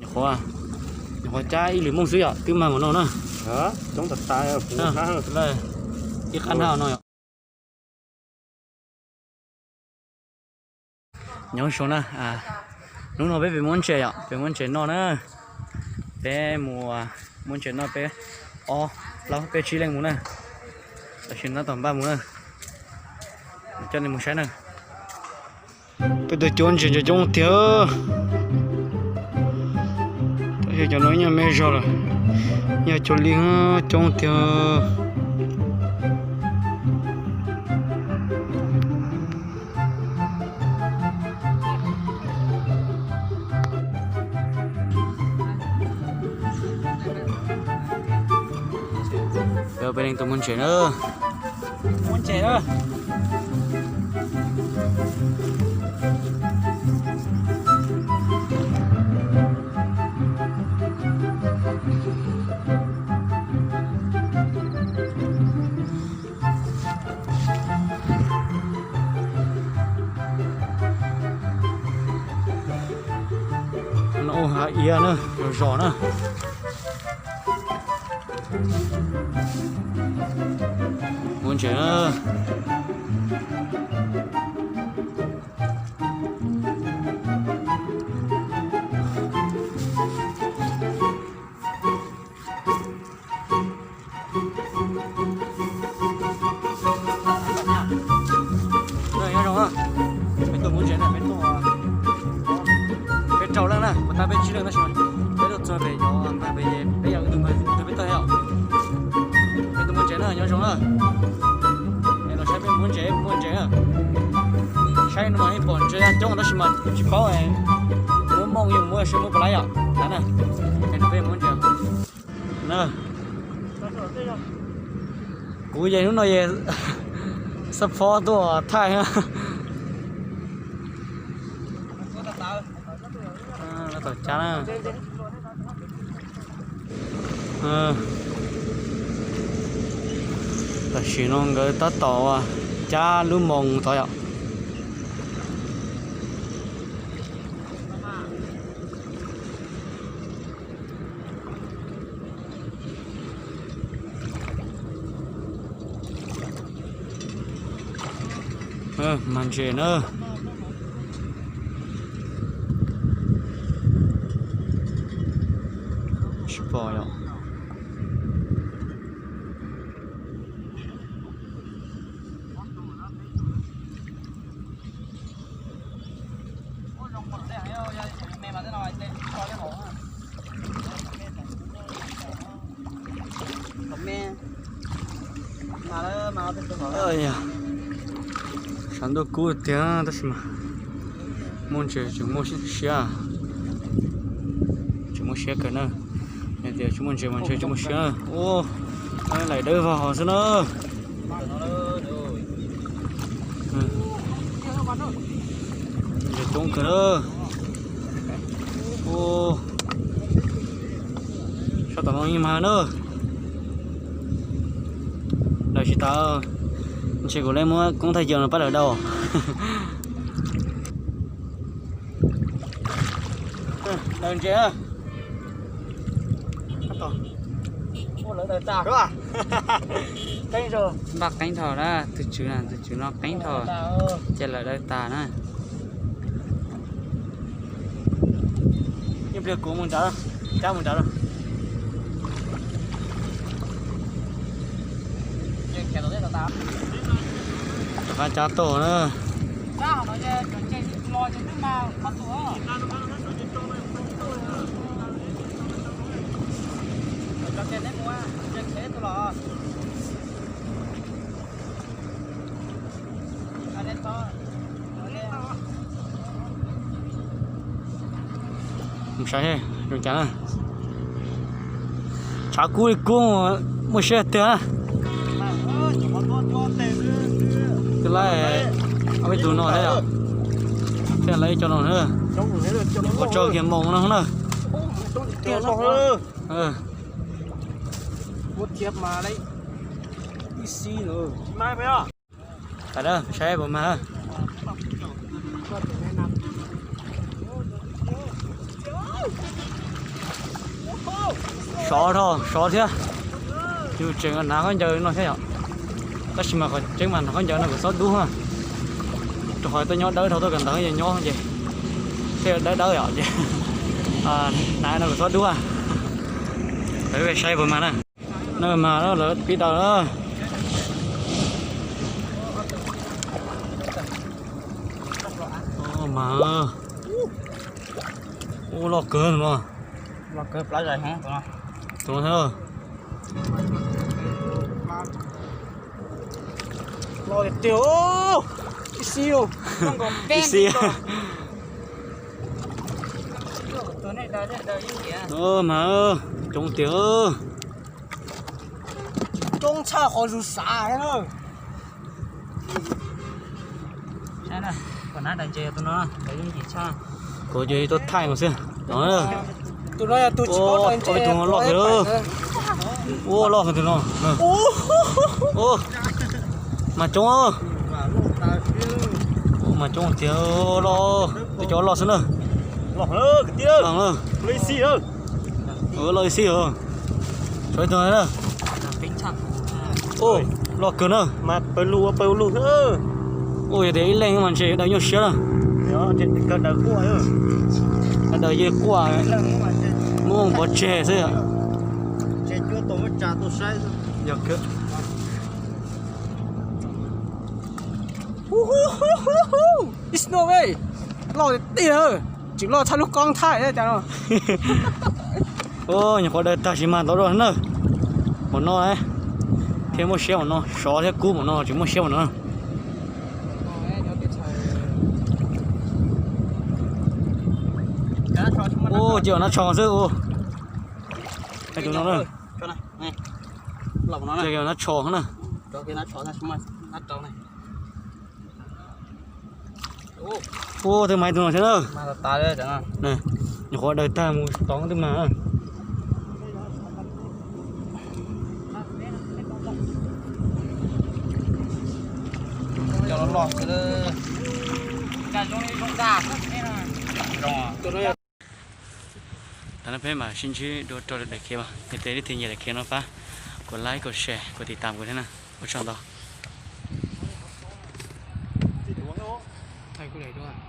Nyuam qhuav, nyuam qhuav cab ib lwm mooj xwb yom, twb mag mus no na. Ib qab hnab no yom. Nyob zoo na, hnub no peb pem muab ntses yom, pem muab ntses noj na. Peb mus muab ntses noj peb ob plaub peb tsib leej mus na. Tam sim no tab tom npaj mus na. Coj nej mus saib na. Peb tus cuab ntses coob tiag. Tam sim cov no ib nyuag me zog lawm, ib nyuag cuag li coob tiag. Peb leej tuaj muab ntses na. Muab ntses na. No ua hav iav na, zos zos na. Muab ntses na. Nyob zoo, peb tuaj muab ntses na, peb tuaj, peb rau leej na, puas tas peb tsib leej tab sis peb tuaj txog pem cov npawg pem, peb yog ib tug npawg peb tuaj yom. Peb tuaj muab ntses na, nyob zoo na. Es los saib peb muab ntses, muab ntses na. Saib no mas yeej pom ntses coob tab sis mas tsis paub muab mooj yeej muab seb muab puas laib yom. Tab na, es no peb muab ntses na. Kuv ces hnub no es xab phob tuaj thaij. Tab tom cab na. Tam sim no nkawd tab tom cab lub moos tod yom. Mag ntses na. Tsis pom yom. Sav ntuj kub tiag tab sis mas muaj ntses tseem muaj siab, tseem muaj siab kawg na. Tias tsis muaj ntses mas ntses tsis muaj siab. Ua, laim dawb vag hos xwb na. Ntses coob kawg na. Sab tom no yeej mag na. Lawv tsis tas, ntshe kuv le muab koob thaij cia no pab lawv dau. Daws ntses. Npaj qeeb dhau na, tus tswv na, tus tswv no qeeb dhau, ces lawv daws tas na. Ib pliag kuv mus nrad, cab mus nrad. Rov qab cab tuaj na. Mus saib zoo cas na. Tshav kub li kub, muaj siab tiag. Twb laib ob peb tug no thiab yom. Thiaj laib ib co no na. Ua tsaug kiag moos no na. Tam da saib puas mag. Sov dhau, sov thiab. Yus tseem hnav khaub ncaws no thiab yom. Tab sis mas qhov tseeb mas hnav khaub ncaws no kuv txhob dub. Rau qhov tuaj nyob dawb dhau tuaj kawm ntawv ces nyob ces thiaj dawb dawb yom ces hnav no kuv txhob dub. Lawv saib puas mag na. Na mas lawv pib daws na. Mas, ub, loj kawg no. Tus no thiab. Los tiag, ib xib, ib xib. Mas coob tiag. Coob tshaj qhov zus xav thiab na. Kuv ces tuaj thaij no xwb no. Tus no yog tus tsis paub daws ntses, tus no loj kawg. Ua loj kawg tus no. Mas coob, mas coob tiag loj, cov loj xwb na. Loj, loj ib xib. Sov ib tug na. Loj kawg na. Mas pawg lug ua pawg lug. Ua yog tias ib leeg mas ntshe daws nyuaj siab na. Daws yeej quaj, muab pov tseg xwb. Yog kawg. Ib xib no, loj tiag, tseem loj tshaj lub koob thaij cas no. Nyuam qhuav daws tag sis mas ntau dua na. Maum no thiaj muaj siab maum no, sov thiab kub maum no tsis muaj siab maum no. Ua ces nab tsho xwb. Tus no na. Nab tsho na. Ua tej mas tus no thiab na. Nyuam qhuav daws tag mus tod twb mas. Thaum no peb mam sib ntsib dua rau daim khiv mas, yog tias leej twg nyiam daim khiv no pab kuv like, kuv share, kuv tiv tam kuv thiab na. Ua tsaug ntau.